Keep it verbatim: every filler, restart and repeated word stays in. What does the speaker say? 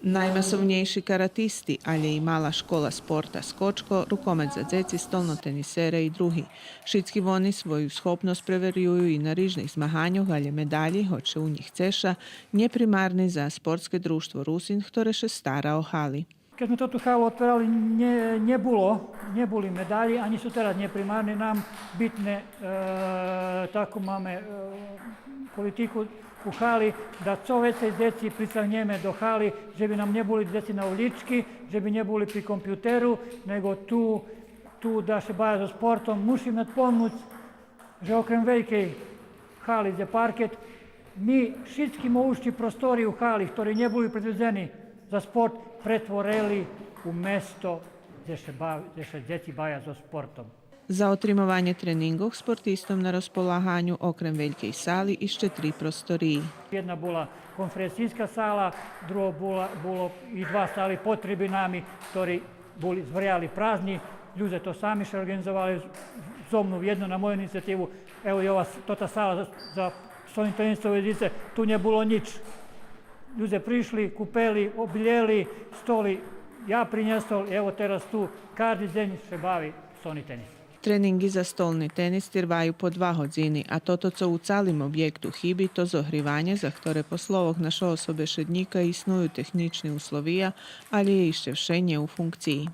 Наймасовнєйши каратисти, алє и мала школа спорта Скочко, рукомец за дзеци, столнотенисере и други. Шицки вони свою схопносц преверюю и на рижних змаганьох, алє медалї, гоч ше у нїх цеша, нє примарни за Спортске дружтво Русин, хторе ше стара о хали. Кед зме тоту халу отверали, нє, нє було, нє були медалї, анї су тераз нє примарни нам. Битне, е, таку маме, е, политику у хали, да цо вецей дзеци прицагнєме до хали, же би нам нє були дзеци на улїчки, же би нє були при компютеру, нєго ту, ту да ше бавя зоз спортом. Мушим надпомнуц же окрем велькей хали дзе паркет, ми шицки могучи простори у хали, хтори нє були предвидзени за спорт, претворели у место дзе ше бав-, дзе ше дзеци бавя зоз спортом. За отримованє тренинґох спортистом на розполаганю, окрем велькей сали, ище три просториї. Єдна була конференцийска сала, друго була, було и два сали потреби нами, хтори були, звряли празнї, людзе то сами ше орґанизовали зо мну, єдно на мою инициятиву. Ево и ова с-, тота сала за, за столни тенис, цо видзице, ту нє було нїч. Людзе пришли, купели, облєли, столи я принєсол, ево тераз ту кажди дзень ше бави столни тенис. Тренинґи за столни тенис тирваю по два годзини, а тото цо у цалим обєкту хиби, то зогриванє, за хторе по словох нашого собешеднїка исную технїчни условия, алє є ище вше нє у функциї.